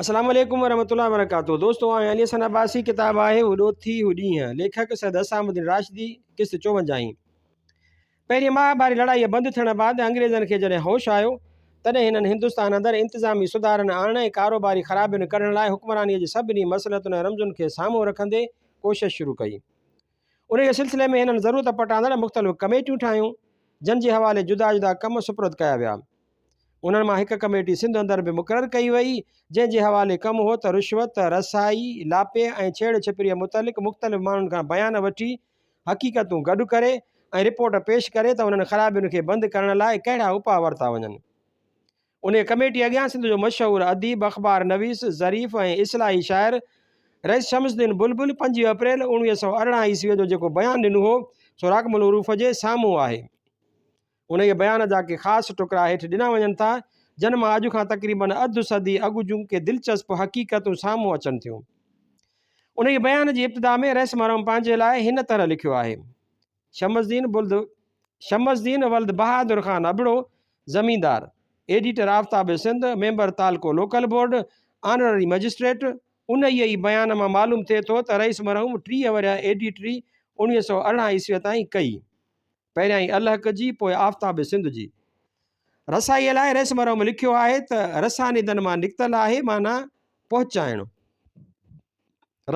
السلام عليڪم ورحمة الله وبرڪاته دوستو آهيان علي حسن عباسي ڪتاب آهي هو ڏوٿي هو ڏينهن ليکڪ سيد حسام الدين راشدي قسط چوونجاهين پهرين مهاڀاري لڙائيء بند ٿيڻ بعد انگريزن کي جڏهن هوش آيو تڏهن هنن هندستان اندر انتظامي سڌارن آڻڻ ۽ ڪاروباري خرابين ڪڍڻ لاء حڪمرانيء جي سڀني مصلحتن ۽ رمزن کي سامهون رکندي ڪوشش شروع ڪئي. انهيء سلسلي ۾ هنن ضرورت پٽاندڙ مختلف ڪميٽيون ٺاهيون، جن جي حوالي جدا جدا ڪم سپرد ڪيا ويا. انهن مان هڪ ڪميٽي سنڌ اندر به مقرر ڪئي وئي، جنهن جي حوالي ڪم هو ته رشوت، رسائي، لاپي ۽ ڇيڙ ڇپريء متعلق مختلف ماڻهن کان بيان وٺي حقيقتون گڏ ڪري ۽ رپورٽ پيش ڪري ته انهن خرابين کي بند ڪرڻ لاء ڪهڙا اپاء ورتا وڃن. انهيء ڪميٽي اڳيان سنڌ جو مشهور اديب، اخبار نويس، ظريف ۽ اصلاحي شاعر رئيس شمس الدين بلبل 25 اپريل 1918 عيسويء جو جيڪو بيان ڏنو هو، سو راقم الحروف جي سامهون آهي. انهيء بيان جا ڪي خاص ٽڪرا هيٺ ڏنا وڃن ٿا، جن مان اڄ کان تقريباً اڌ صدي اڳ جون ڪي دلچسپ حقيقتون سامهون اچن ٿيون. انهيء بيان جي ابتدا ۾ رئيس مرحوم پنهنجي لاء هن طرح لکيو آهي. شمس الدين ولد شمس الدين ولد بهادر خان ابڙو، زميندار، ايڊيٽر آفتاب سنڌ، ميمبر تعلقو لوڪل بورڊ، آنرري مئجسٽريٽ، انهيء ئي بيان مان معلوم ٿئي ٿو ته رئيس مرحوم 30 ورهيه ايڊيٽري 1918 عيسويء تائين ڪئي. پهريائين الحق جي، پوء آفتاب سنڌ جي. رسائيء لاء رئيس مرحوم لکيو آهي ته رسانيدن مان نڪتل آهي معنيٰ پهچائڻ.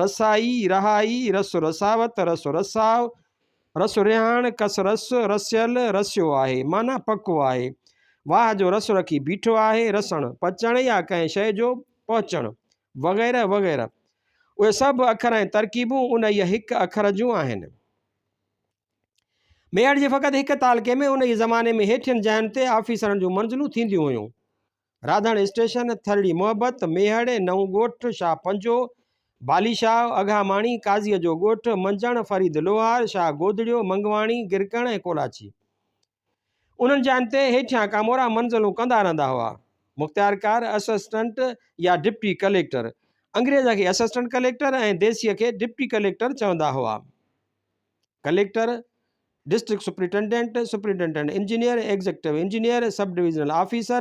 رسائي، رهائي، رس رساوت، رس رساء، رس رهاڻ، ڪس رس، رسيل، رسيو آهي، معنيٰ پڪو آهي. واهه جو رس رکي بيٺو آهي، رسڻ، پچڻ يا ڪنهن شيء جو پهچڻ، وغيره وغيره. اهي سڀ اکر ۽ ترڪيبون انهيء هڪ اکر جون آهن. ميهڙ جي فقط هڪ تعلقي ۾ انهيء زماني ۾ هيٺين جاين تي آفيسرن جون منزلون ٿينديون هيون. راڌڻ اسٽيشن، ٿرڙي محبت، ميهڙ، نئون ڳوٺ، شاهه پنجو، بالي شاهه، اگهاماڻي، قاضيء جو ڳوٺ، منجڻ، فريد لوهار، شاهه گودڙيو، منگواڻي، گرڪڻ ۽ ڪولاچي. انهن جاين تي هيٺيان ڪامورا منزلون ڪندا رهندا هئا. مختيارڪار، اسسٽنٽ يا ڊپٽي ڪليڪٽر. انگريز کي اسسٽنٽ ڪليڪٽر ۽ ديسيء کي ڊپٽي ڪليڪٽر چوندا هئا. Collector, district superintendent, superintendent engineer, executive engineer, sub divisional officer,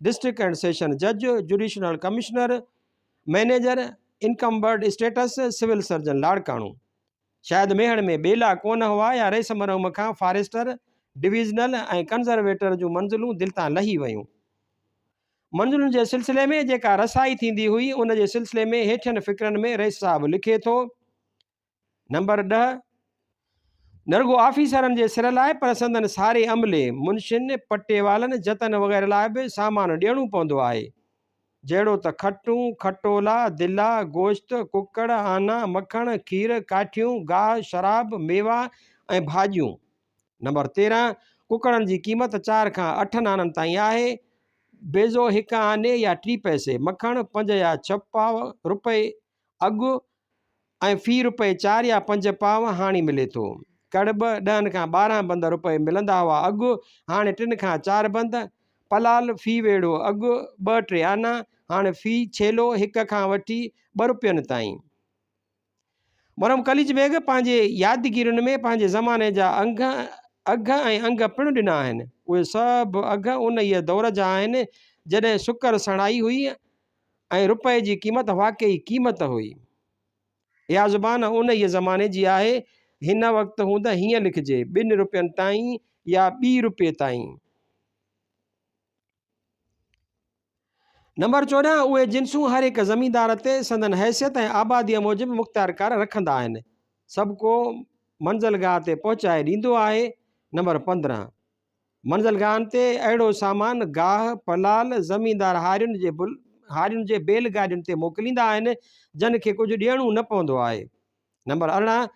district and session جج، judicial commissioner, manager, encumbered status, civil surgeon Larkana. شايد ميهڙ ۾ ٻيلا ڪونه هئا يا رئيس مرحوم کان فاريسٽر، ڊويزنل ۽ ڪنزرويٽر جون منزلون دل تان لهي ويون. منزلن جي سلسلي ۾ جيڪا رسائي ٿيندي هئي ان جي سلسلي ۾ هيٺين فقرن ۾ رئيس صاحب لکي ٿو. نمبر 10، نه رڳو آفيسرن جي سر لاء پر سندن ساري عملي، منشين، پٽيوالن، جتن وغيره لاء به سامان ڏيڻو پوندو آهي، جهڙو ته کٽون، کٽولا، دلا، گوشت، ڪڪڙ، آنا، مکڻ، کير، ڪاٺيون، گاهه، شراب، ميوا ۽ ڀاڄيون. نمبر 13، ڪڪڙن جي قيمت چار کان اٺن آنن تائين آهي. بيضو هڪ آني يا ٽي پئسي، مکڻ پنج يا ڇهه پاء رپئي اگهه ۽ في رپئي چار يا پنج پاء هاڻي ملي ٿو. ڪڙٻ ڏهن کان 12 بند رپئي ملندا هئا اڳ، هاڻي ٽن کان چار بند. پلال في ويڙهو اڳ ٻه ٽي آنا، هاڻي في ڇيلو هڪ کان وٺي ٻه رپين تائين. مرحوم قليچ بيگ پنهنجي يادگيرين ۾ پنهنجي زماني جا اگهه ۽ انگ پڻ ڏنا آهن. اهي سڀ اگهه انهيء دور جا آهن، جڏهن سڪر سڻائي هئي ۽ رپئي جي قيمت واقعي قيمت هئي. اها زبان انهيء زماني جي آهي، هن وقت هوند هيئن لکجي، ٻن رپين تائين يا ٻي رپئي تائين. نمبر 14، اهي جنسون هر هڪ زميندار تي سندن حيثيت ۽ آباديء موجب مختيارڪار رکندا آهن. سڀ ڪو منزلگاهه تي پهچائي ڏيندو آهي. نمبر 15، منزلگاهن تي اهڙو سامان گاهه، پلال، زميندار هارين جي هارين جي بيل گاڏين تي موڪليندا آهن، جن کي ڪجهه ڏيڻو نه پوندو آهي. نمبر 18،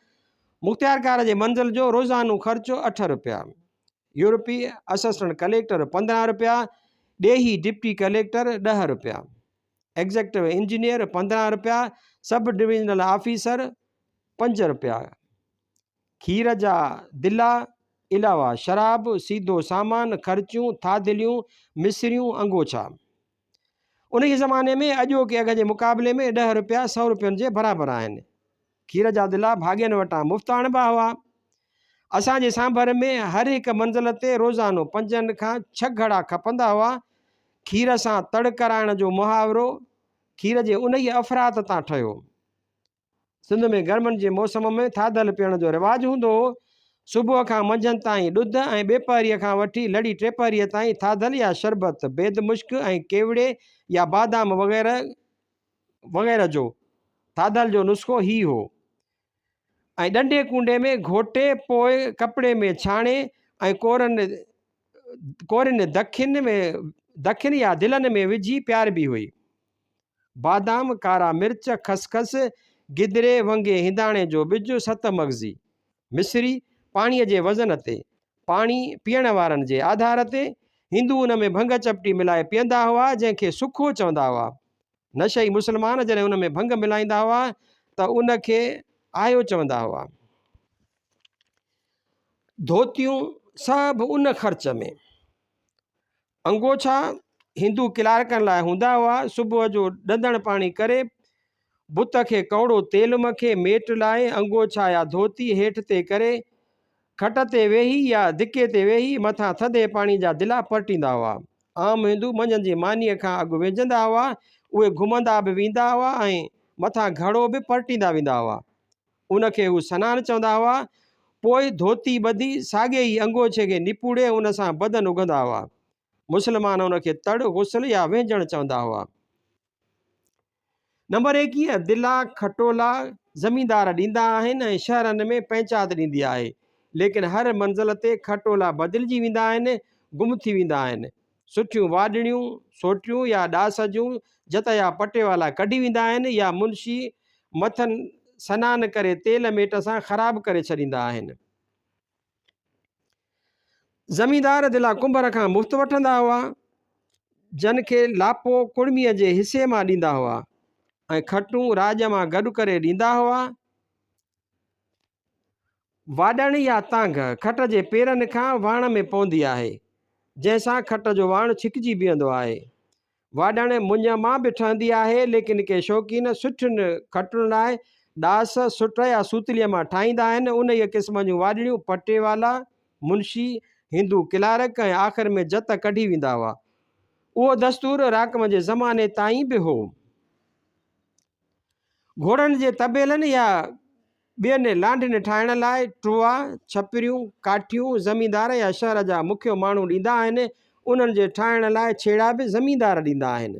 مختيارڪار جي منزل جو روزانو خرچ اٺ رپيا، يورپي اسسٽنٽ ڪليڪٽر 15 رپيا، ڏيهي ڊپٽي ڪليڪٽر ڏهه رپيا، ايگزيڪٽو انجنيئر 15 رپيا، سب ڊويزنل آفيسر پنج رپيا. کير جا دلا، علاوه شراب، سيڌو سامان، خرچيون، ٿاڌليون، مصريون، انگوڇا. انهيء زماني ۾ اڄوڪي اگهه جي مقابلي ۾ ڏهه رپيا سئو رپين جي برابر آهن. کير جا دلا ڀاڳين وٽان مفت آڻبا هئا. اسان جي سانڀر ۾ هر هڪ منزل تي روزانو پنجن کان ڇهه گهڙا کپندا هئا. کير سان تڙ ڪرائڻ جو محاورو. کير جي انهيء افراط تان ٺهيو. سنڌ ۾ گرمين جي موسم ۾ ٿاڌل پيئڻ جو رواج هوندو هو. صبح کان منجهند تائين ڏڌ ۽ ٻيپهريء کان وٺي لڙي ٽيپهريء تائين ٿاڌل يا شربت، بيد مشڪ ۽ ڪيوڙي يا بادام وغيره وغيره جو. ٿاڌل جو نسخو هي هو. ۽ ڏنڊي ڪونڊي ۾ گهوٽي پوء ڪپڙي ۾ ڇاڻي ۽ ڪورن ڪورين دکين ۾ دکين يا دلن ۾ وجهي پياربي هئي. بادام، ڪارا مرچ، خسخس، گدري، ونگي هنداڻي جو ٻج، ست مغزي، مصري، پاڻيء جي وزن تي، پاڻي پيئڻ وارن جي آڌار تي، هندو ان ۾ ڀنگ چپٽي ملائي پيئندا هئا، جنهن کي سکو چوندا هئا. نشئي مسلمان جڏهن ان ۾ ڀنگ ملائيندا هئا ته ان کي آيو چوندا هئا. ڌوتيون سڀ ان خرچ ۾. انگوڇا هندو ڪلارڪن لاء هوندا هئا. صبح جو ڏندڻ پاڻي ڪري، بت کي ڪؤڙو تيل مکي، ميٽ لائي، انگوڇا يا ڌوتي هيٺ تي ڪري، کٽ تي ويهي يا ڌڪي تي ويهي، مٿان ٿڌي پاڻي جا دلا پرٽيندا هئا. عام هندو منجهند جي مانيء کان اڳ وينجهندا هئا. اهي گهمندا به ويندا هئا ۽ مٿان گهڙو به پرٽيندا ويندا هئا. ان کي هو سنان چوندا هئا. پوء ڌوتي ٻڌي ساڳئي ئي انگوڇي کي نپوڙي ان سان بدن اگهندا هئا. مسلمان ان کي تڙ، غسل يا وهنجڻ چوندا هئا. نمبر 21، دلا، کٽولا، زميندار ڏيندا آهن ۽ شهرن ۾ پئنچات ڏيندي آهي. ليڪن هر منزل تي کٽولا بدلجي ويندا آهن، گم ٿي ويندا آهن. سٺيون واڏڻيون، سوٽيون يا ڏاس جون جت يا پٽيوالا ڪڍي ويندا آهن يا منشي مٿن سنان ڪري تيل ميٽ سان خراب ڪري ڇڏيندا آهن. زميندار دلا ڪنڀر کان مفت وٺندا هئا، جن کي لاپو ڪڙميء جي حصي مان ڏيندا هئا ۽ کٽون راڄ مان گڏ ڪري ڏيندا هئا. واڏڻ يا تانگهه کٽ جي پيرن کان واڻ ۾ پوندي آهي، جنهن سان کٽ جو واڻ ڇڪجي بيهندو آهي. واڏڻ مڃ مان به ٺهندي آهي، ليڪن ڪي شوقين سٺين کٽن لاء ڏاس، سٽ يا سوتليء مان ٺاهيندا آهن. انهيء قسم جون واڏڻيون پٽيوالا، منشي، هندو ڪلارڪ ۽ آخر ۾ جت ڪڍي ويندا هئا. اهو دستور راقم جي زماني تائين به هو. گهوڙن جي طبيلن يا ٻين لانڍين ٺاهڻ لاء ٽوئا، ڇپريون، ڪاٺيون زميندار يا شهر جا مکيو ماڻهو ڏيندا آهن. انهن جي ٺاهڻ لاء ڇيڙا به زميندار ڏيندا آهن.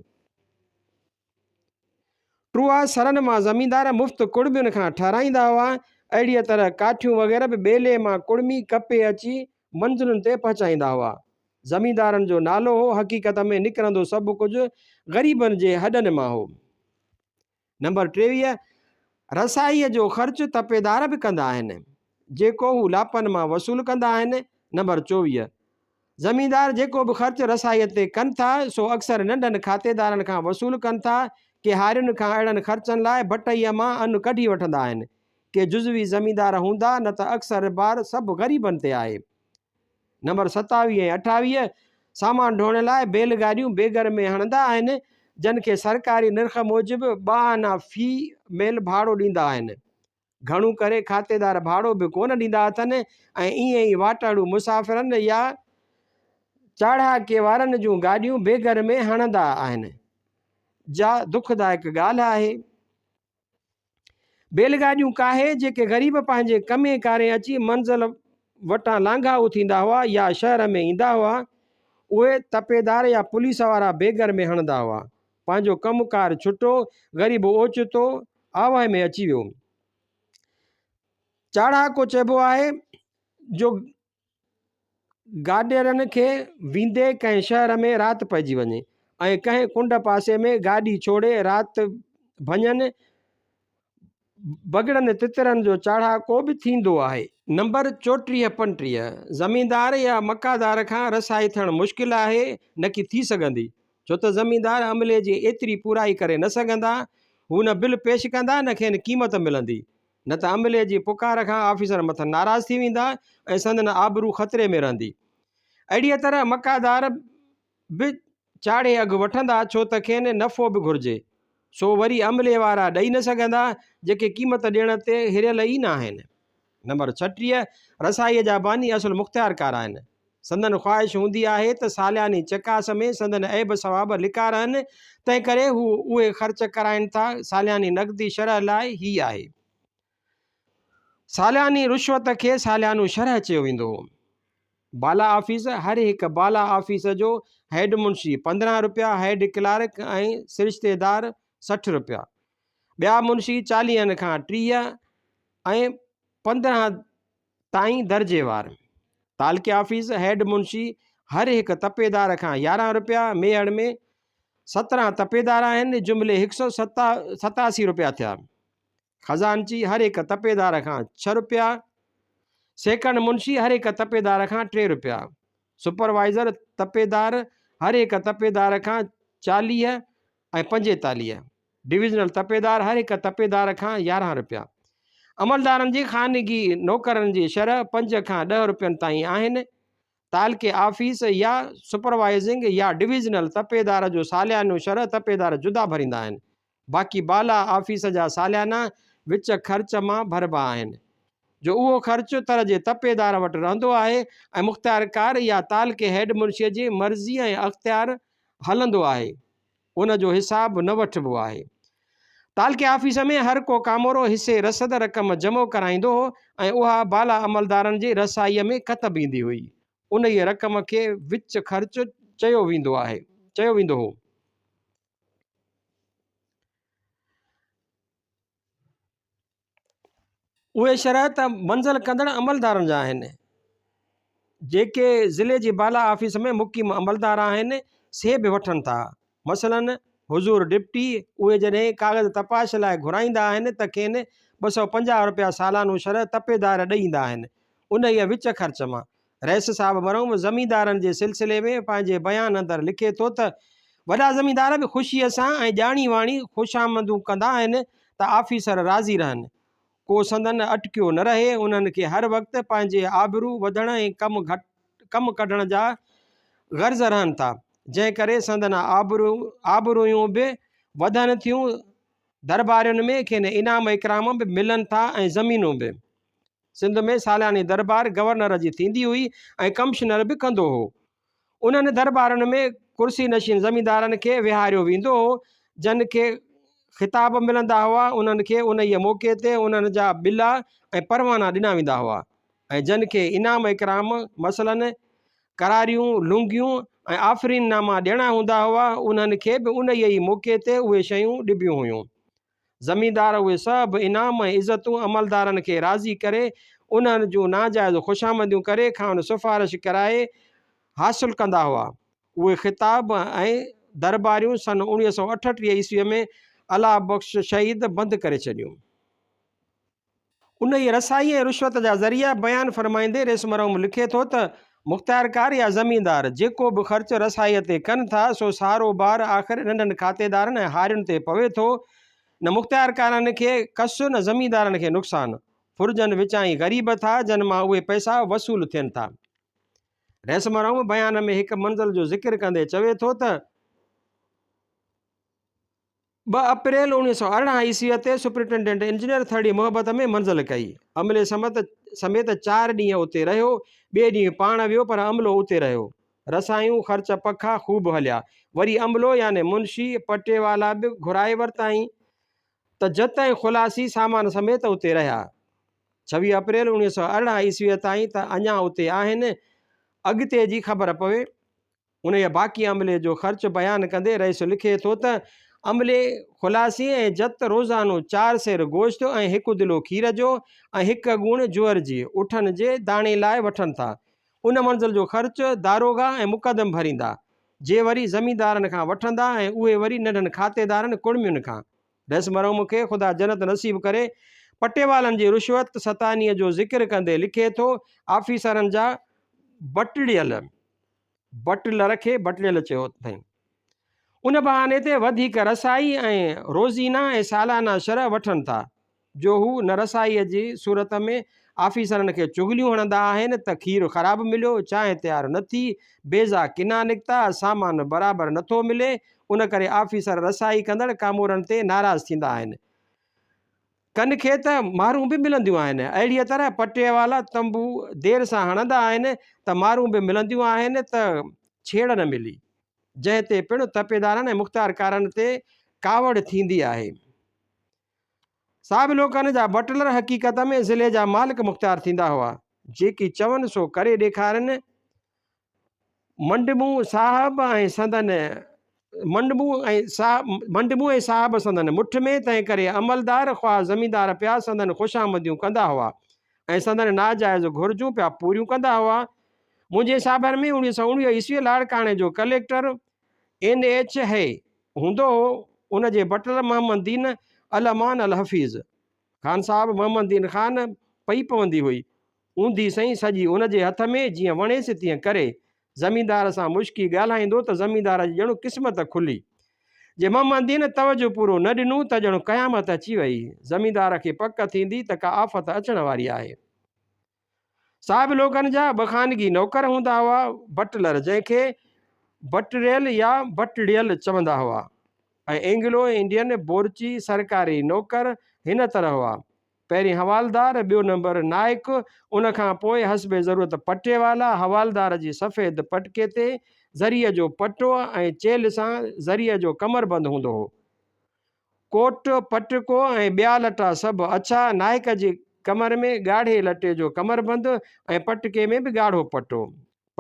ٽوئا سرن مان زميندار مفت ڪڙمين کان ٺهرائيندا هئا. اهڙيء طرح ڪاٺيون وغيره به ٻيلي مان ڪڙمي ڪپي اچي منزلن تي پهچائيندا هئا. زميندارن جو نالو هو، حقيقت ۾ نڪرندو سڀ ڪجهه غريبن جي هڏن مان هو. نمبر 23، رسائيء جو خرچ تپيدار به ڪندا آهن، جيڪو هو لاپن مان وصول ڪندا آهن. نمبر 24، زميندار جيڪو به خرچ رسائيء تي ڪن ٿا، سو اڪثر ننڍن کاتيدارن کان وصول ڪن ٿا. ڪي هارين کان اهڙن خرچن لاء بٽئيء مان ان ڪڍي وٺندا آهن. ڪي جزوي زميندار هوندا، نه ته اڪثر بار سڀ غريبن تي آهي. نمبر 27 ۽ 28، سامان ڍوئڻ لاء بيل گاڏيون بيگر ۾ هڻندا آهن، جن کي سرڪاري نرخ موجب ٻه آنا في ميل ڀاڙو ڏيندا آهن. گهڻو ڪري کاتيدار ڀاڙو به ڪونه ڏيندا اٿن ۽ ائين ئي واٽهڙو مسافرن يا چاڙهاڪي وارن جون گاڏيون بيگر ۾ هڻندا آهن، جا دکدائڪ ڳالهه آهي. بيل گاڏيون ڪاهي جيڪي غريب پنهنجي ڪمين ڪارين اچي منزل وٽان لانگهائو ٿيندا هئا يا شهر ۾ ايندا هئا، اهي تپيدار يا پوليس وارا بيگر ۾ هڻندا هئا. پنهنجو ڪم ڪار ڇٽو، غريب اوچتو آوهه ۾ اچي ويو. چاڙهاڪو چئبو آهي جو گاڏيرن کي ويندي ڪنهن شهر ۾ رات پئجي وڃي ۽ ڪنهن ڪنڊ پاسي ۾ گاڏي ڇوڙي رات ڀڃن، بگڙن تترن جو چاڙهاڪو به ٿيندو آهي. نمبر 34 35، زميندار يا مڪادار کان رسائي ٿيڻ مشڪل آهي، نڪي ٿي سگهندي، ڇو ته زميندار عملي جي ايتري پورائي ڪري نه سگهندا، هو نه بل پيش ڪندا نه کين قيمت ملندي. نه ته عملي جي پڪار کان آفيسر مٿن ناراض ٿي ويندا ۽ سندن آبرو خطري ۾ رهندي. اهڙيء طرح مڪادار به چاڙهي اگهه وٺندا ڇو ته کين نفعو به گهرجي، سو وري عملي وارا ڏئي نه سگهندا، جيڪي قيمت ڏيڻ تي هريل ئي ناهن. نمبر 36، رسائيء جا باني اصل مختيارڪار آهن. سندن خواهش هوندي آهي ته سالياني چڪاس ۾ سندن عيب ثواب لڪا رهن، تنهنڪري هو اهي خرچ ڪرائين ٿا. سالياني نقدي شرح لاء هي آهي. سالياني رشوت کي ساليانو شرح چيو ويندو هو. بالا آفيس، هر هڪ بالا آفيس جو هيڊ منشي 15 رپيا، هيڊ ڪلارڪ ۽ سرشتيدار 60 رپيا. ٻيا منشي چاليهن کان 30 ۽ 15 تائين درجيوار. تعلقي آفيس، هيڊ منشي هر هڪ تپيدار کان 11 رپيا، ميهڙ ۾ 17 تپيدار آهن، جملي هڪ سؤ 87 رپيا ٿيا. خزانچي هر هڪ تپيدار کان ڇهه رپيا، سيڪنڊ منشي هر هڪ تپيدار کان 3 رپيا، سپروائيزر تپيدار هر هڪ تپيدار کان 40 ۽ 45، ڊويزنل تپيدار هر هڪ تپيدار کان 11 رپيا. عملدارن جي خانگي نوڪرن جي شرح 5 کان 10 رپين تائين آهن. تعلقي آفيس يا سپروائيزنگ يا ڊويزنل تپيدار جو ساليانو شرح تپيدار جدا ڀريندا آهن. باقي بالا آفيس جا ساليانا وچ خرچ مان ڀربا آهن، جو اهو خرچ تر جي تپيدار وٽ رهندو آهي ۽ مختيارڪار يا تعلقي هيڊ منشيء جي مرضي ۽ اختيار هلندو آهي، ان جو حساب نه وٺبو آهي. تعلقي آفيس ۾ هر ڪو ڪامورو حصي رسد رقم جمع ڪرائيندو هو ۽ اها بالا عملدارن جي رسائيء ۾ ڪتب ايندي هئي. انهيء رقم کي وچ خرچ چيو ويندو آهي چيو ويندو هو. اهي شرح ته منزل ڪندڙ عملدارن جا آهن، جيڪي ضلعي جي بالا آفيس ۾ مقيم عملدار آهن، سي به وٺن ٿا. مثلاً حضور ڊپٽي، اهي جڏهن ڪاغذ تپاش لاء گهرائيندا آهن ته کين 250 رپيا سالانو شرح تپيدار ڏئي ايندا آهن، انهيء وچ خرچ مان. رئيس صاحب مرحوم زميندارن جي سلسلي ۾ پنهنجي بيان اندر لکي ٿو ته وڏا زميندار به خوشيء سان ۽ ڄاڻي واڻي خوشامدون ڪندا آهن ته آفيسر راضي رهن، ڪو سندن اٽڪيو نه رهي، انهن کي هر وقت پنهنجي آبرو وڌڻ ۽ ڪم گهٽ ڪم ڪڍڻ جا غرض رهن ٿا، جنهن ڪري سندن آبرويون به وڌن ٿيون، دربارين ۾ کين انعام اڪرام به ملن ٿا ۽ زمينون به. سنڌ ۾ سالياني دربار گورنر جي ٿيندي هئي ۽ ڪمشنر به ڪندو هو. انهن دربارن ۾ ڪرسي نشين زميندارن کي ويهاريو ويندو هو، جن کي خطاب ملندا هئا، انهن کي انهيء موقعي تي انهن جا ٻلا ۽ پروانا ڏنا ويندا هئا ۽ جن کي انعام اڪرام مثلاً قراريون، لونگيون ۽ آفرين ناما ڏيڻا هوندا هئا، انهن کي به انهيء ئي موقعي تي اهي شيون ڏبيون هيون. زميندار اهي سڀ انعام ۽ عزتون عملدارن کي راضي ڪري، انهن جون ناجائز خوشامديون ڪري کانئن سفارش ڪرائي حاصل ڪندا هئا. اهي خطاب ۽ درباريون سن 1938 عيسويء ۾ الله بخش شهيد بند ڪري ڇڏيون. انهيء رسائي ۽ رشوت جا ذريعا بيان فرمائيندي رئيس مرحوم لکي ٿو ته، مختيارڪار يا زميندار جيڪو به خرچ رسائيء تي ڪن ٿا، سو سارو بار آخر ننڍن کاتيدارن ۽ هارين تي پوي ٿو. نه مختيارڪارن کي ڪس نه زميندارن کي نقصان. ڦرجن وچان ئي غريب ٿا، جن مان اهي پئسا وصول ٿين ٿا. رئيس مرحوم بيان ۾ هڪ منزل جو ذڪر ڪندي چوي ٿو ته. 2 اپريل 1918 عيسويء تي سپرنٽينڊنٽ انجنيئر ٿرڙي محبت ۾ منزل ڪئي. عملي سمت سميت چار ڏينهن اتي رهيو. ٻئي ڏينهن پاڻ ويو پر عملو اتي رهيو. رسايون، خرچ پکا خوب هليا. وري عملو يعني منشي، پٽيوالا به گهرائي ورتائين ته جت ۽ خلاصي سامان سميت اتي رهيا. 26 اپريل 1918 عيسويء تائين ته اڃا اتي آهن. اڳتي جي خبر پوي. انهيء باقي عملي جو خرچ بيان ڪندي رئيس لکي ٿو ته، عملي خلاصي ۽ جت روزانو چار سير گوشت ۽ هڪ دلو کير جو ۽ هڪ ڳوڻ جوئر جي، اٺن جي، داڻي لاء وٺن ٿا. ان منزل جو خرچ داروغا ۽ مقدم ڀريندا، جي وري زميندارن کان وٺندا ۽ اهي وري ننڍن کاتيدارن ڪڙمين کان. رئيس مرحوم کي خدا جنت نصيب ڪري. پٽيوالن جي رشوت ستانيء جو ذڪر ڪندي لکي ٿو، آفيسرن جا بٽڙيل. بٽلر کي بٽليل چيو اٿائين. ان بهاني تي وڌيڪ رسائي ۽ روزينا ۽ سالانه شرح وٺن ٿا، جو هو نه رسائيء جي صورت ۾ آفيسرن کي چغليون هڻندا آهن ته کير خراب مليو، چانهه تيار نه ٿي، بيضا ڪنا نڪتا، سامان برابر نه ٿو ملي، ان ڪري آفيسر رسائي ڪندڙ ڪامورن تي ناراض ٿيندا آهن. ڪن کي ته مارون به ملنديون آهن. اهڙيء طرح پٽيوالا تنبو دير سان هڻندا آهن ته مارون به ملنديون آهن ته ڇيڙ نه ملي، جنهن تي پڻ تپيدارن ۽ مختيارڪارن تي ڪاوڙ ٿيندي آهي. صاحب لوڪن جا بٽلر حقيقت ۾ ضلعي جا مالڪ مختيار ٿيندا هئا، جيڪي چون سو ڪري ڏيکارين. منڊمون صاحب ۽ سندن منڊمون ۽ منڊمون ۽ صاحب سندن مٺ ۾، تنهنڪري عملدار خواه زميندار پيا سندن خوشامديون ڪندا هئا ۽ سندن ناجائز گهرجون پيا پوريون ڪندا هئا. منهنجي صاحبن ۾ 1919 عيسوي لاڙڪاڻي جو ڪليڪٽر اين ايڇ هي هوندو هو، ان جي بٽلر محمد دين الامان الحفيظ خان صاحب محمد دين خان پئي پوندي هئي. اونڌي سئي سڄي ان جي هٿ ۾، جيئن وڻيس تيئن ڪري. زميندار سان مشڪي ڳالهائيندو ته زميندار جي ڄڻ قسمت کلي. جي محمد دين توجه پورو نه ڏنو ته ڄڻ قيامت اچي وئي. زميندار کي پڪ ٿيندي ته ڪا آفت اچڻ واري آهي. صاحب لوڪن جا ٻه خانگي نوڪر هوندا هئا، بٽلر جنهن کي بٽريل يا بٽڙيل چوندا هئا ۽ اينگلو انڊين بورچي سرڪاري نوڪر هن طرح هئا، پهرين حوالدار، ٻيو نمبر نائڪ، ان کان پوء حسب ضرورت پٽيوالا، حوالدار جي سفيد پٽڪي تي زريء جو پٽو ۽ چيلهه سان زريء جو ڪمربند هوندو هو. ڪوٽ، پٽڪو ۽ ٻيا لٽا سڀ اڇا، نائڪ جي ڪمر ۾ ڳاڙهي لٽي جو ڪمربند ۽ پٽڪي ۾ به ڳاڙهو پٽو.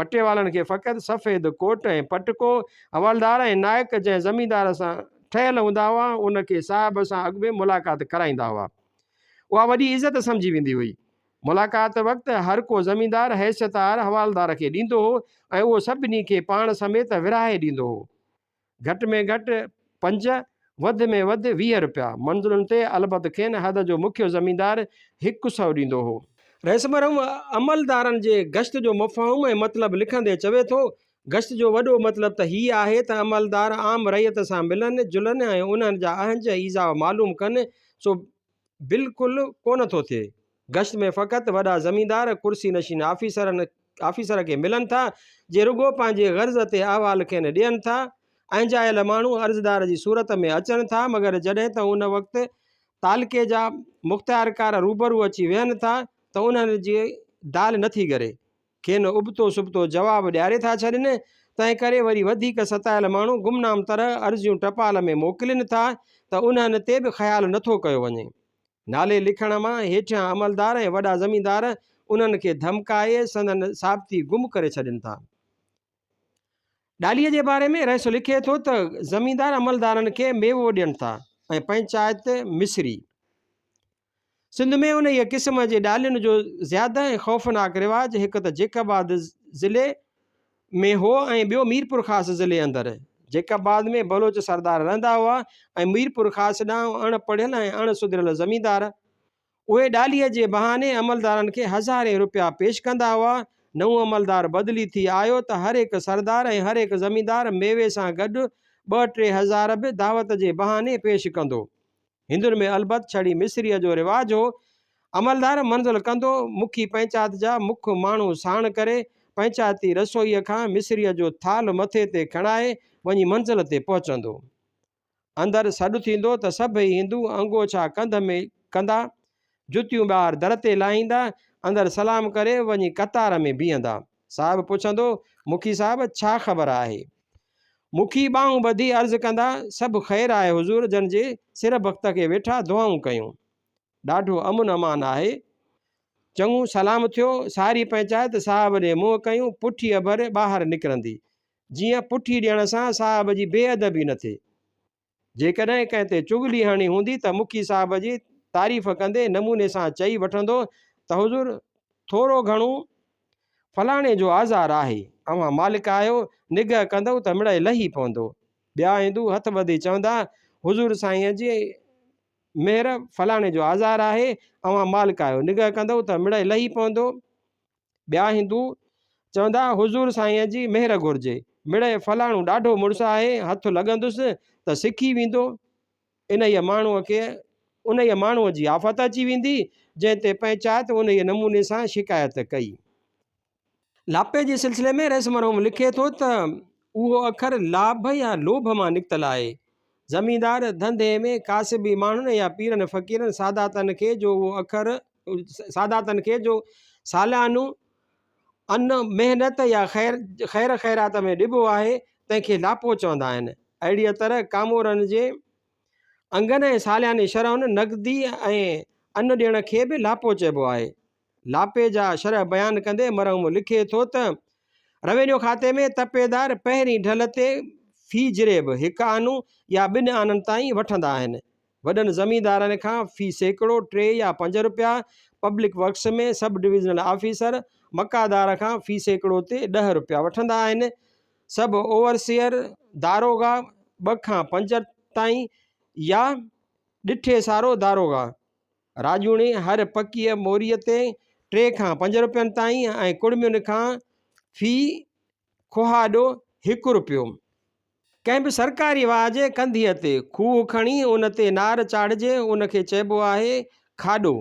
پٽيوالن کي فقط سفيد ڪوٽ ۽ پٽڪو. حوالدار ۽ نائڪ جنهن زميندار سان ٺهيل هوندا هئا، ان کي صاحب سان اڳ ۾ ملاقات ڪرائيندا هئا. اها وڏي عزت سمجهي ويندي هئي. ملاقات وقت هر ڪو زميندار حيثيت آهر حوالدار کي ڏيندو هو ۽ اهو سڀني کي پاڻ سميت ورهائي ڏيندو هو. گهٽ ۾ گهٽ پنج، وڌ ۾ وڌ 20 رپيا. منزلن تي البت کين حد جو مکيو زميندار هڪ سئو ڏيندو هو. رئيس مرحوم عملدارن جي گشت جو مفهوم ۽ مطلب لکندي چوي ٿو، گشت جو وڏو مطلب ته هي آهي ته عملدار عام رعيت سان ملن جلن ۽ انهن جا اهنج ۽ ايذاء معلوم ڪن، سو بلڪل ڪونه ٿو ٿئي. گشت ۾ فقط وڏا زميندار، ڪرسي نشين آفيسرن آفيسر کي ملن ٿا، جي رڳو پنهنجي غرض تي احوال کين ڏين ٿا. اهنجايل ماڻهو عرضدار جي صورت ۾ اچن ٿا، مگر جڏهن ته ان وقت تعلقي جا مختيارڪار روبرو اچي ويهن ٿا ته انهن جي دال نٿي ڳري. کين ابتو سبتو جواب ڏياري ٿا ڇڏين، تنهنڪري وري وڌيڪ ستايل ماڻهو گمنام طرح عرضيون ٽپال ۾ موڪلين ٿا ته انهن تي به خيال نٿو ڪيو وڃي. نالي لکڻ مان هيٺيان عملدار ۽ وڏا زميندار انهن کي ڌمڪائي سندن ثابتي گم ڪري ڇڏين ٿا. ڏاليء جي باري ۾ رئيس لکي ٿو ته زميندار عملدارن کي ميوو ڏين ٿا ۽ پئنچائت مصري. سنڌ ۾ انهيء قسم جي ڏالين جو زياده ۽ خوفناڪ رواج هڪ ته جيڪب آباد ضلعي ۾ هو ۽ ٻيو ميرپورخاص ضلعي اندر. جيڪب آباد ۾ بلوچ سردار رهندا هئا ۽ ميرپورخاص ڏانهن اڻ پڙهيل ۽ اڻ سڌريل زميندار. اهي ڏاليء جي بهاني عملدارن کي هزارين رپيا پيش ڪندا هئا. نئون عملدار بدلي ٿي آيو ته هر هڪ سردار ۽ هر هڪ زميندار ميوي سان گڏ ٻه ٽي هزار به دعوت جي بهاني پيش ڪندو. هندن ۾ البت ڇڙي مصريء جو رواج هو. عملدار منزل ڪندو، مکي پئنچات جا مک ماڻهو ساڻ ڪري، پئنچاتي رسوئيء کان مصريء جو ٿالهه مٿي تي کڻائي، وڃي منزل تي پهچندو. اندر سڏ ٿيندو ته سڀئي هندو انگوڇا ڪنڌ ۾ ڪندا، جتيون ٻاهر در تي لاهيندا، اندر سلام ڪري وڃي قطار ۾ بيهندا. صاحب پڇندو، مکي صاحب ڇا خبر آهي؟ مکي ٻانهون ٻڌي عرض ڪندا، سڀ خير آهي حضور جن جي سر بخت کي ويٺا دعائون ڪيون. ڏاڍو امن امان آهي. چڱو سلام ٿيو، ساري پئنچائت صاحب ڏي منهن ڪيون پٺيء ڀر ٻاهر نڪرندي، جيئن پٺي ڏيڻ سان صاحب جي بي ادبي نه ٿئي. جيڪڏهن ڪنهن تي چغلي هڻڻي هوندي ته مکي صاحب جي تعريف ڪندي نموني سان چئي وٺندو ته حضور ٿورو گهڻو فلاڻي جو آزار آهي، اوهان مالڪ آهيو، نگهه ڪندؤ ته مڙئي لهي پوندو. ٻيا هندو هٿ ٻڌي چوندا، حضور سائينء جي مهر فلاڻي جو آزار آهي، اوهان مالڪ آهيو، نگهه ڪندؤ ته مڙئي لهي پوندو. ٻيا هندو چوندا، حضور سائينء جي مهر گهرجي. مڙئي فلاڻو ڏاڍو مڙس آهي، هٿ لڳندس ته سکي ويندو. انهيء ماڻهوء کي انهيء ماڻهوء جي آفت اچي ويندي، جنهن تي پئنچائت انهيء نموني سان شڪايت ڪئي. لاپي جي سلسلي ۾ رئيس مرحوم لکي ٿو ته، اهو اکر لاڀ يا لوڀ مان نڪتل آهي. زميندار ڌنڌي ۾ ڪاسبي ماڻهن يا پيرن فقيرن ساداتن کي جو اهو اکر ساداتن کي جو ساليانو ان محنت يا خير خير خيرات ۾ ڏبو آهي، تنهن کي لاپو چوندا آهن. اهڙيء طرح ڪامورن جي انگن ۽ سالياني شرحن، نقدي ۽ ان ڏيڻ کي به لاپو چئبو آهي. لاپي جا شرح بيان ڪندي مرحوم لکي ٿو ته، روينيو کاتي ۾ تپيدار پهرين ڍل تي في جريب هڪ آنو يا ٻن آنن تائين وٺندا آهن. وڏن زميندارن کان في سيڪڙو ٽي يا پنج رپيا، public works ۾ sub divisional officer مقادار کان في سيڪڙو تي ڏهه رپيا وٺندا آهن. سب اوورسيئر داروغا ٻه کان پنج تائين يا ڏٺي سارو داروغا راڄوڻي هر پڪيء موريء تي ٽي کان پنج رپين تائين ۽ ڪڙمين کان في کوهاڏو هڪ رپيو. ڪنهن به سرڪاري واهه جي ڪنڌيء تي کوهه کڻي ان تي نار چاڙهجي ان کي چئبو آهي کاڏو.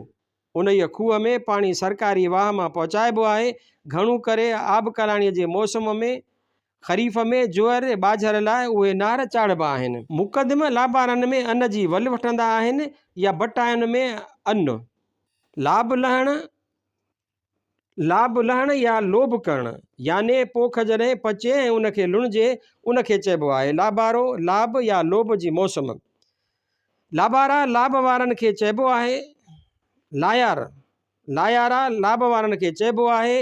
انهيء کوهه ۾ پاڻي سرڪاري واهه مان پهچائبو آهي. گهڻو ڪري آبڪلاڻيء جي موسم ۾ خريف ۾ جوئر ٻاجهر لاء اهي نار چاڙهبا آهن. مقدم لابارن ۾ ان جي ول وٺندا آهن يا بٽاين ۾ ان. لاڀ لهڻ، لاڀ لهڻ يا لوڀ ڪرڻ، يعني پوک جڏهن پچي ۽ ان کي لڻجي، ان کي چئبو آهي لابارو، لاڀ يا لوڀ جي موسم. لابارا لاڀ وارن کي چئبو آهي. لايار، لايارا لاڀ وارن کي چئبو آهي.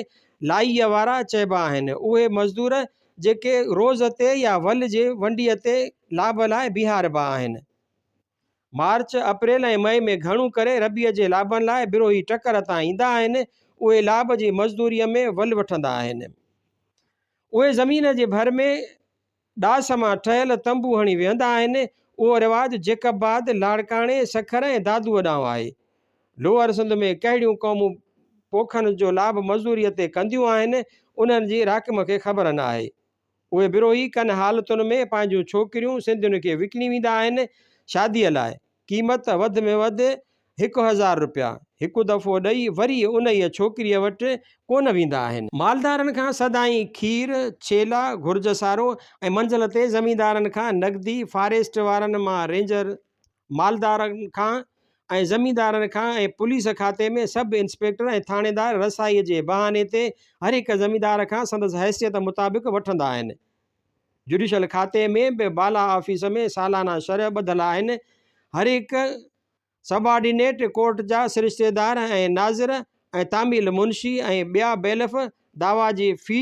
لائيء وارا چئبا آهن. اهي مزدور جيڪي روز تي يا ول جي ونڊيء تي لاڀ لاء بيهاربا آهن. مارچ، اپريل ۽ مئي ۾ گهڻو ڪري ربيع جي لاڀن لاء بروهي ٽڪر تان ايندا آهن. اهي لاڀ جي مزدوريء ۾ ول وٺندا آهن. اهي زمين جي ڀر ۾ ڏاس مان ٺهيل تنبو هڻي ويهندا آهن. اهو رواج جيڪب آباد، لاڙڪاڻي، سکر ۽ دادوء ڏانهن آهي. لوئر سنڌ ۾ ڪهڙيون قومون پوکن جو لاڀ مزدوريء تي ڪنديون آهن، انهن جي راقم کي خبر نه آهي. اهي بروهي ڪن حالتن ۾ پنهنجون ڇوڪريون سنڌين کي وڪڻي ويندا آهن شاديء لاء. قيمت وڌ ۾ وڌ 1000 رپيا. هڪ دفعو ڏئي وري انهيء ڇوڪريء وٽ ڪونه ويندا آهن. مالدارن کان سدائين کير، ڇيلا، گهرج سارو ۽ منزل تي زميندارن کان نقدي، فاريسٽ وارن مان رينجر مالدارن کان ۽ زميندارن کان ۽ پوليس کاتي ۾ سب انسپيڪٽر ۽ ٿاڻيدار رسائيء جي بهاني تي هر هڪ زميندار کان سندس حيثيت مطابق وٺندا آهن. جڊيشل کاتي ۾ به بالا آفيس ۾ سالانه شرح ٻڌل آهن. هر هڪ سبآرڊينيٽ ڪورٽ جا سرشتيدار ۽ ناظر ۽ تعميل منشي ۽ ٻيا بيلف دعويٰ جي في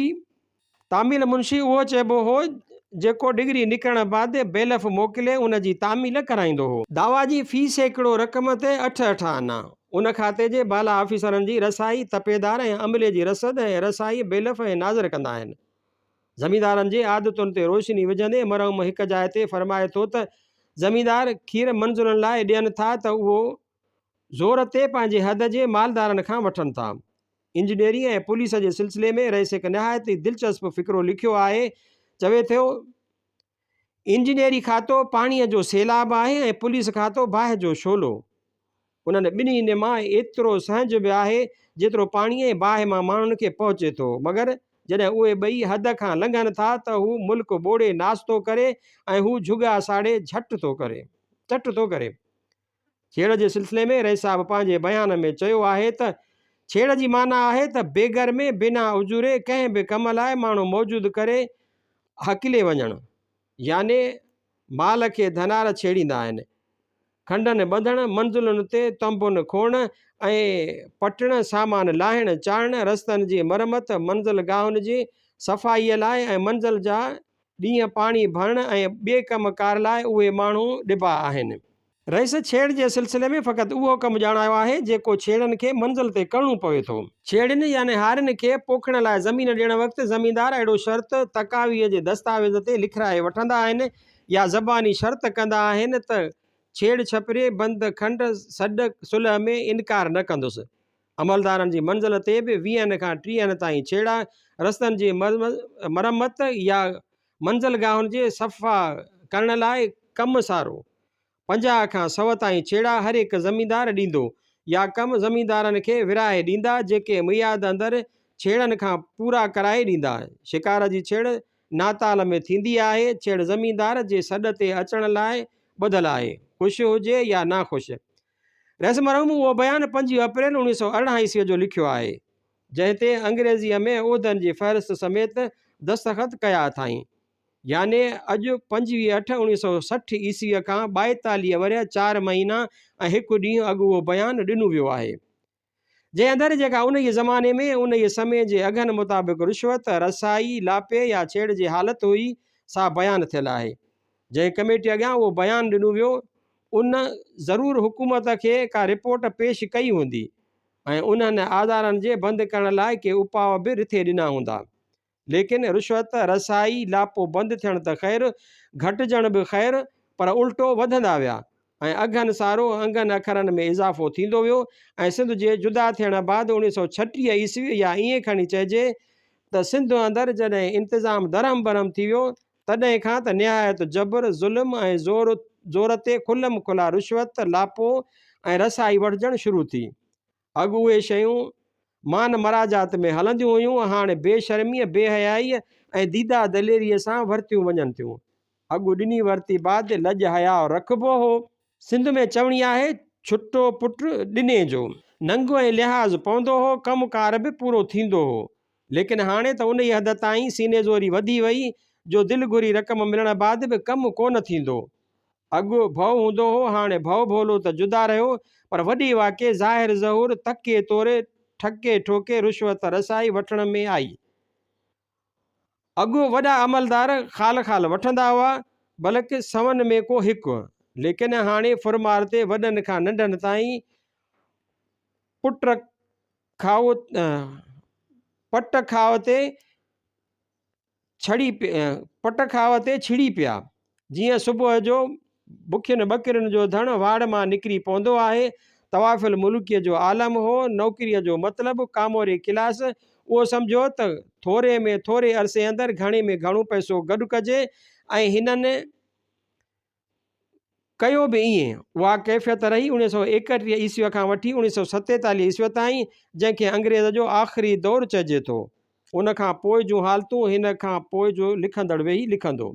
تعميل منشي اهو چئبو هو جيڪو ڊگري نڪرڻ بعد بيلف موڪلي ان جي تعميل ڪرائيندو هو. دعويٰ جي في سيڪڙو رقم تي اٺ اٺ آنا. ان کاتي جي بالا آفيسرن جي رسائي، تپيدار ۽ عملي جي رسد ۽ رسائي بيلف ۽ ناظر ڪندا آهن. زميندارن جي عادتن تي روشني وجهندي مرحوم هڪ جاء تي فرمائي ٿو ته زميندار کير منزلن لاء ڏين ٿا ته اهو زور تي پنهنجي حد جي مالدارن کان وٺن ٿا. انجنيئري ۽ پوليس جي سلسلي ۾ رئيس هڪ نهايت ئي دلچسپ فقرو لکيو آهي، چوي ٿو، انجنيئري کاتو پاڻيء جو سيلاب آهي ۽ پوليس کاتو باهه جو شعلو. انهن ٻنهي مان ايترو سهنج به آهي، جيترو پاڻي ۽ باهه مان ماڻهن کي پهچي ٿو، مگر جڏهن اهي ٻئي حد کان لنگهن ٿا ته هو ملڪ ٻوڙي ناس ٿو ڪري ۽ هو جهڳا ساڙي جهٽ ٿو ڪري، چٽ ٿو ڪري. ڇيڙ جي سلسلي ۾ رئيس صاحب پنهنجي بيان ۾ چيو آهي ته ڇيڙ جي معنيٰ آهي ته بيگر ۾ بنا اجوري ڪنهن به ڪم لاء ماڻهو موجود ڪري هڪلي وڃڻ يعني مال کي ڌنار ڇيڙيندا آهن. کنڊن ٻڌڻ، منزلن تي تنبن کوڙڻ ۽ پٽڻ، سامان لاهڻ چاڙهڻ، رستن جي مرمت، منزل گاهن جي صفائيء لاء ۽ منزل جا ڏينهن پاڻي ڀرڻ ۽ ٻئي ڪم ڪار لاء اهي ماڻهو ڏبا آهن. رئيس ڇيڙ جي سلسلي ۾ فقط اهو ڪم ڄاڻايو آهي، جيڪو ڇيڙن کي منزل تي ڪرڻو پوي ٿو. ڇيڙين يعني هارين کي پوکڻ لاء زمين ڏيڻ وقت زميندار اهڙو شرط تقاويء جي دستاويز تي لکرائي وٺندا آهن يا زباني شرط ڪندا آهن ته ڇيڙ ڇپري، بند کنڊ، سڏ صلح ۾ انڪار نه ڪندس. عملدارن جي منزل تي به ويهن کان ٽيهن تائين ڇيڙا، رستن جي مرمت يا منزلگاهن جي صفا ڪرڻ لاء ڪم سارو 50 کان سئو تائين ڇيڙا هر هڪ زميندار ڏيندو يا ڪم زميندارن کي ورهائي ڏيندا جيڪي ميعاد اندر ڇيڙن کان پورا ڪرائي ڏيندا. شڪار جي ڇيڙ ناتال ۾ ٿيندي آهي. ڇيڙ زميندار جي سڏ تي اچڻ لاء ٻڌل آهي، خوش هجي يا ناخوش. رئيس مرحوم اهو بيان 25 اپريل 1918 عيسويء جو لکيو آهي، جنهن تي انگريزيء ۾ عهدن جي فهرست سميت دستخط ڪيا اٿائين. يعني اڄ 25 اٺ 1960 عيسويء کان 42 ورهيه چار مهينا ۽ هڪ ڏينهن اڳ اهو بيان ڏنو ويو آهي. جنهن اندر جيڪا انهيء زماني ۾ انهيء سمي جي اگهن مطابق رشوت، رسائي، لاپي يا ڇيڙ جي حالت هئي، سا بيان ٿيل آهي. جنهن ڪميٽي اڳيان اهو بيان ڏنو ويو، ان ضرور حڪومت کي ڪا رپورٽ پيش ڪئي هوندي ۽ انهن آزارن جي بند ڪرڻ لاء ڪي اپاء به رٿي ڏنا هوندا. ليڪن رشوت، رسائي، لاپو بند ٿيڻ ته خير، گهٽجڻ به خير، پر الٽو وڌندا ويا ۽ اگهن سارو انگن اکرن ۾ اضافو ٿيندو ويو ۽ سنڌ جي جدا ٿيڻ بعد 1936 عيسوي يا ائين کڻي چئجي ته سنڌ اندر جڏهن انتظام درهم برهم ٿي ويو تڏهن کان ته نهايت جبر، ظلم ۽ زور زور تي کلم کلا رشوت، لاپو ۽ رسائي وٺجڻ شروع ٿي. اڳ اهي شيون مان مراجات ۾ هلنديون هيون، هاڻ بي شرميء، بي حيائيء ۽ ديده دليريء سان ورتيون وڃن ٿيون. اڳ ڏني ورتي بعد لڄ حياء رکبو هو. سنڌ ۾ چوڻي آهي، ڇٽو پٽ ڏني جو. ننگ ۽ لحاظ پوندو هو، ڪم ڪار به پورو ٿيندو هو. ليڪن هاڻي ته انهيء حد تائين سيني زوري وڌي وئي، جو دل گهري رقم ملڻ بعد به ڪم ڪونه ٿيندو. اڳ ڀؤ هوندو هو، هاڻي ڀؤ ڀولو ته جدا رهيو، پر وڏي واڪي ظاهر ظهور تڪي توري، ٺڪي ٺوڪي رشوت رسائي وٺڻ ۾ آئي. اڳ وڏا عملدار خال خال وٺندا هئا، بلڪ سون ۾ ڪو هڪ، ليڪن هاڻي ڦرمار تي وڏن کان ننڍن تائين پٽ کائو پٽ کائو تي ڇڙي پٽ کاوء تي ڇڙي پيا. جيئن صبح جو بکين ٻڪرين جو ڌڻ واڙ مان نڪري پوندو آهي. طواف الملوڪيء جو عالم هو. نوڪريء جو مطلب ڪاموري ڪلاس اهو سمجهيو ته ٿوري ۾ ٿوري عرصي اندر گهڻي ۾ گهڻو پئسو گڏ ڪجي ۽ هنن ڪيو به ائين. اها ڪيفيت رهي 1931 عيسويء کان وٺي 1947 عيسويء تائين، جنهن کي انگريز جو آخري دور چئجي ٿو. ان کان پوء جون حالتون هن کان پوء جو لکندڙ ويهي لکندو.